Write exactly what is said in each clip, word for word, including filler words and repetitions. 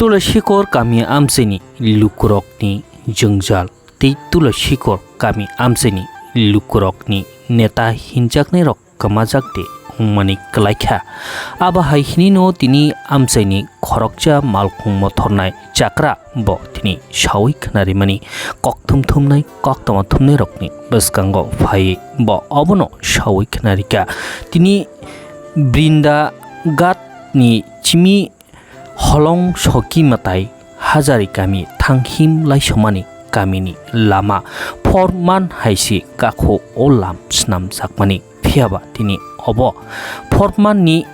Tulasikor kami amchaini lukurokni jwngjal tei Tulasikor kami amchaini lukurokni neta hinjaknairok kwmajak de wngmani kwlaikha. Abo hai hinino tini amchaini khoroksa malkhung mothornai chakra bo tini sawi khnarimani kokthum thumnai koktama thumnairokni bwskango phaiwi bo obono sawi khnarikha. Tini Brinda Ghat ni chimi Holong Soki mwtai Hajari kami thanghim laisomani kamini lama phorman hai se kakho o lam snamjakmani. Phiyaba tini obo phormanni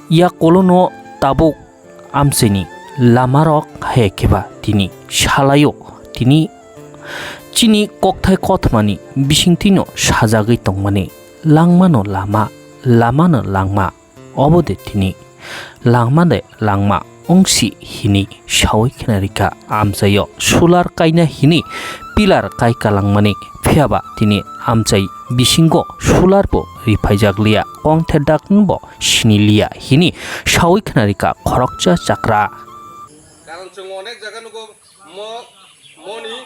yakolono tabuk amchaini lamarok hai khe ba tini salaio tini chini kokthai kothomani bisingtwino sajagwi tongmani langmano lama, lamano langma. Obo de tini langma de langma wngsi hini sawi khna rikha amchaio solar kaina hini pillar kai kalangmani phiyaba tini amchai bisingo solar bo riphaijak liya kongther dakno bo sini liya hini sawi khna rikha khoroksa chakra. Karon chwng onek jaga nugo mo moni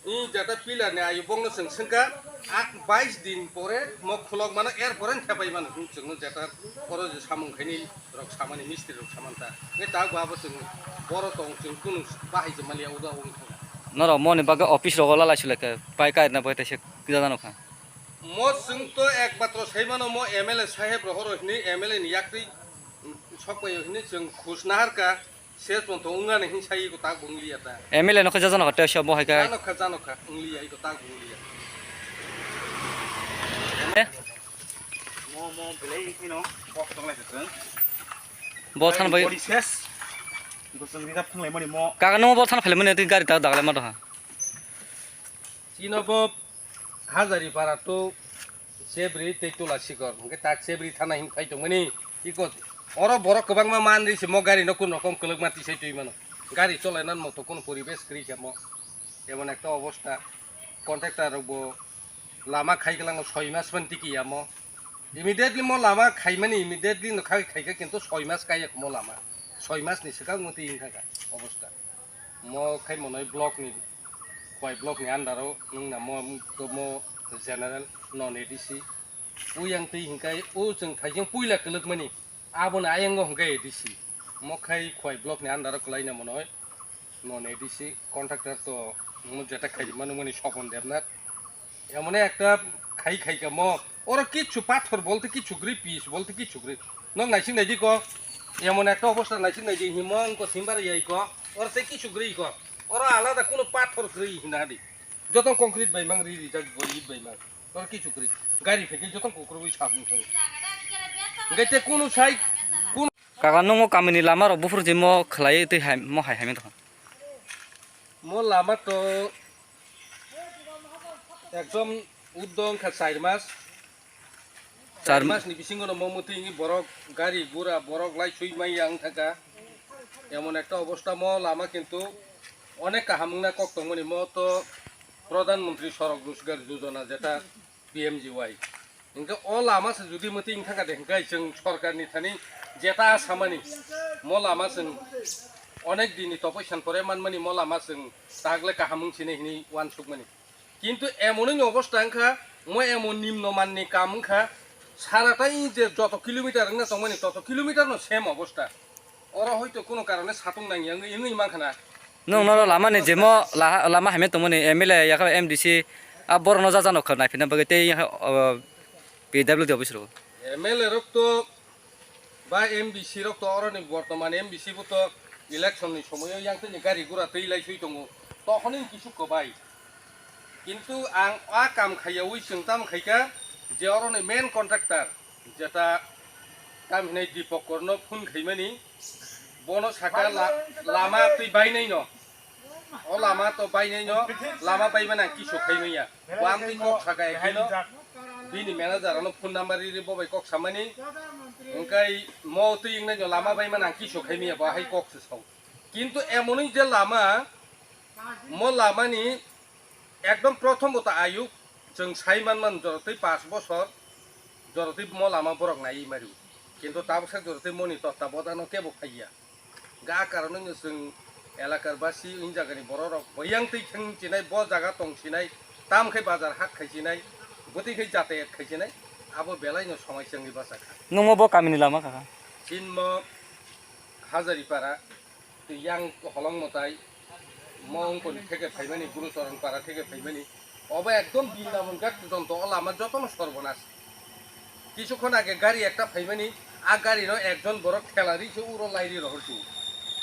I jata pillar ni ayubong no chwng swngkha, ak bais din pore mo khulok mano, er pore thepai mano, chwng no jata oro je samung khaini rok samani, mistri rok samanta. Nge ta gwa bo chwng boro tong chwng kunu bahai je maliya uda ung thang. Norok moni bagwi office rogo lalai sulai khe pai kai na bai taise kija jano kha. Mo chwng to ekmatro sai mano mo M L A saheb rohoro hini, M L A ni yaktwi sokpai hini chwng khus naharka. Ses pon to wngani hin sai iko tak bo wng liya ta. M L A no khe jajano kha tei sabo hai khe. Jano kha, jano kha, wng liya iko tak bo wng liya. Eh? Mo, mo, belai kheno kok tong lai kha. Bo than bai. Body ses. Iko chwng ri thanglai mani mo. Kaga no bo than phale mani tei gari tak daglai ma doha. Chino bo Hajari para to Chebri tei Tula Sikor, hwnkhe tak Chebri thana hin phai tongmani. Iko oro borok kwbangma manri se mo gari no kun rokom kwlwkma tisai twi mano. Gari cholai nan moto kun poribesh kwrwi kha mo. Emon ekta obosta. Contractor rok bo lama khai kwlango soi mas phan tiki ya mo. Immediately mo lama khaimani, immediately no khai khaikha kintu soi mas kaya mo lama. Soi mas ni swkang mo twi wngkha kha obosta. Mo khai monoi block ni, Khowai block ni under o nwng na mo, mo general non A D C. O yang twi hinkai o chwng thaijeng puila kwlwkmani, aboni ayang o hinkai A D C. Mo khai Khowai block ni under o kwlai na monoi non A D C contractor to mo jeta khai mano mani Sopon Debnath. Emon ekta khai khai ka mo. Oro kichu pathor bolte kichu gri, pis bolte kichu gri. Nok naising naidi ko. Emon ekta obosta naising naidi himo wngko simbar yai ko. Oro tei kichu gri ko. Oro alada kuno pathor gri hina di. Jotong concrete bai mang ri ri jak bo ri bai mang. Oro kichu gri. Gari pheke jotong kukrui sabung thang. Ngai te kuno sai kuno. Kaga nungo kamini lama rok buphuru jimo khlai tei hai mo hai hai tong. Mo lama to ekdom uddo wngkha char mas. Char Char mas ni bisingo no mo mwtwi wngwi borok gari gura borok lai sui mai ya wngkha kha. Emon ekta obosta mo lama kintu onek kaham wngna kok tongmani mo to Pradhan Mantri Sadak Rojgar Yojana jeta P M G Y. Hinkhe o lama se jodi mwtwi wngkha kha de hinkhe chwng sorkar ni thani jeta samani mo lama chwng onek din ni topoi san pore manmani mo lama chwng tagle kaham wng sini hini uansukmani. Kintu emon wngni obosta wngkha, mo emon nimno manni kam wngkha, sara tai je joto kilometer wngna tongmani, toto kilometer no same obosta. Oro hoito kuno karone satung nangya wngwi, wngwi mankha na. Nwng noro lama ni jemo laha, lama hamya tongmani M L A yakha M D C a borok no jajano kha naiphinna bagwi tei yakha, o, P W D office rok. M L A rok to ba M D C rok to oroni bortoman M D C bo to election ni somoyo yang tini gari gura twi lai sui tongo. Tohoni kisu kwbai. Kintu ang a kam khaiyawi chwng tamo khaikha je oroni main contractor jeta tam hinai Dipankar no phone khaimani bono saka la-, lama twi bainai no. O lama to bainai no, lama baimani ang kisu khaimanya. Bo amtwi kok saka ekino, bini manager ano phone number riri bo bai kok samani. Hingkai mo twi wngnai no lama baimani ang kisu khaimanya bo hai kok se sao. Kintu emonwi je lama, mo lamani ekdom prothom bo ta ayuk, chwng sai manman jorotwi panch bosor, jorotwi mo lama borok naiwi mario. Kintu tabuksa jorotwi moni totta bodano kebo phaiya. Ga karon wngno chwng elakar basi wng jagani bororok boyang twi kheng chinai, bo jaga tong sinai, tam khai bazar hat khai chinai, bwtwi khai jatayat khai chinai, abo belai no somai chwngni basa kha. Nungmo bo kamini lama kha kha? Chinmo Hazaripara, twi yang holong mwtai, mo wngkoni theke phaimani, Gurucharan para theke phaimani, obo ekdom Brindaban ghat porjonto o lama jotono sorbonas. Kisukkhon age gari ekta phaimani, a gari no ekjon borok thela ri se uro lai ri rohor se.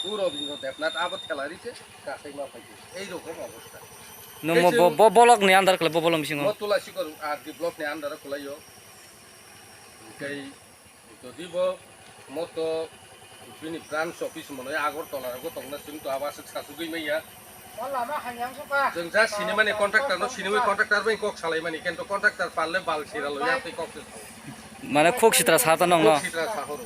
Uro Bindra Debnath abo thela ri se kasai ma phai se. Ei rokom obostha. Nungmo Tei bo, chwng bo bolok ni under kle bo bolong bisingo. Mo Tulasikor R D block ni under o kwlai o. Tei Jodi bo moto bini branch office mwnwi Agartala rogo tongna, chwng to abo aswk sasugwi manya. O lama hayang suka. Chwng ja sinimani contractor no sinimwi contractor bai kok salaimani, kintu contractor palle bal sira lo ya tei kok se sao. Mane khok sitra sa ta nong no. Khok sitra sa horo.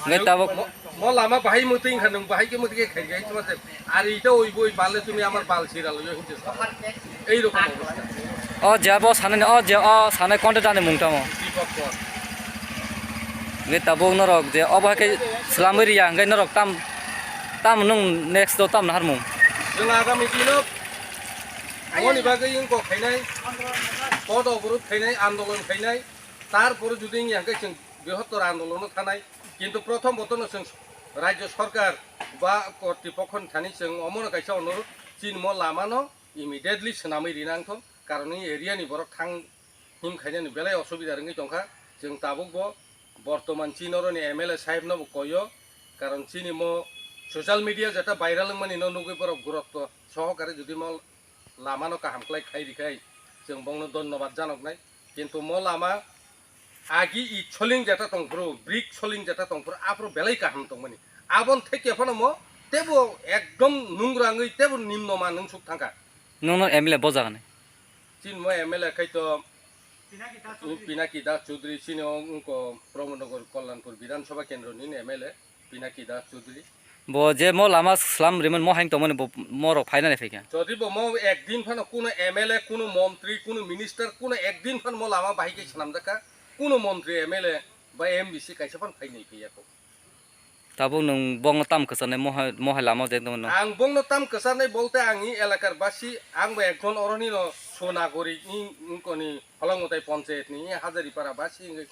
Ngai tabok. Mo, mo lama bahai muting kha nung bahai ke muting ke khai gai tuma te. Ar ita oi boi palle tumi amar bal sira lo yo hinje sa. Ei rokom obostha. O je abo sanai, o je o sanai contractor ni mung tamo. Deepak Kor. Ngai tabuk norok je obo hai khe swlamwi riya, hwnkhe norok tam, tam nwng next o tam naharmung? Chwng agami dino moni bagwi wngkok khainai, kodo oborot khainai, andolon khainai, tarpore jodi wngya hwnkhe chwng brihottor andolono thanai. Kintu prothom botono chwng Rajya Sarkar ba kortipokhoni thani chwng omono kaisa onurot, chini mo lamano immediately swnamwi rina wngthon, karon ni area ni borok thang him khainani belai osubida wngwi tongkha. Chwng tabuk bo bortoman chini oroni M L A saheb no bo koyo, karon chini mo social media jeta viral wngmani no nugwi borok gurotto sohokare jodi mo lama no kaham khlai khai rikhai chwng bongno dhonnobad janoknai. Kintu mo lama agi i soling jeta tongphuru, brick soling jeta tongphuru, aphuru belai kaham tongmani. Abon theke phano mo tebo ekdom nungra wngwi tebo nimno man wngsuk thangkha. Nungno M L A bo jagani? Chini mo M L A khai to Pinaki Das Chaudhury, chini o wngko Pramod Nagar Kalyanpur Bidhan Sabha Kendro ni M L A Pinaki Das Chaudhury. Bo je mo lama slam rimani mo haino tongmani bo morok phainani phaikha. Jodi bo mo ekdin phano kuno M L A, kuno montri, kuno minister, kuno ekdin phano mo lama bahai khe swnamjakha, kuno montri, M L A ba M D C kaisa phano phainai phaiya kho. Tabuk nwng bongno tam kwcharnai mohai, mohai lama de tongno? Ang bongno tam kwcharnai bolte ang i elakar basi, ang bo ekjon oroni no so nagorik ni wngkoni holong mwtai ponchayat ni Hazaripara basi wngwi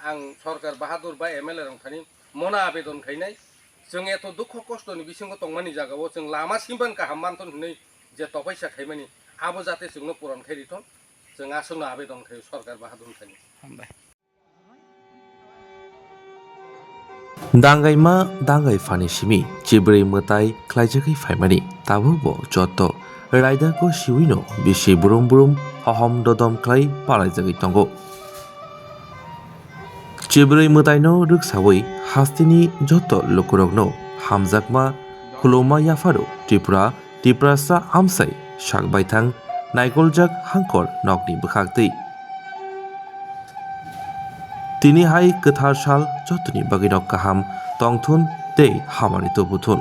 ang Sorkar Bahadur ba M L A rok thani mono abedon khainai. Chwng eto dukho kosto ni bisingo tongmani jagao chwng lama simpan kaham manthon hinwi je topaisa khaimani, abo jate chwngno puron khai rithon, chwng aswkno abedon khaio Sorkar Bahadur thani. Hambai. Dangaima dangai phani simi chibrwi mwtai khlaijagwi phaimani, tabukbo joto raidako siwino bisi brum brum hohom dodom khlai palaijagwi tongo. Chibrwi mwtaino rwksawi hasteni joto lukurokno hamjakma khuluma yapharo Tripura Tiprasa amsai sak baithang naikoljak hangkor nokni bwkhaktwi. Tini hai kwthar sal jotoni bagwino kaham tongthun tei hamari tubuthun.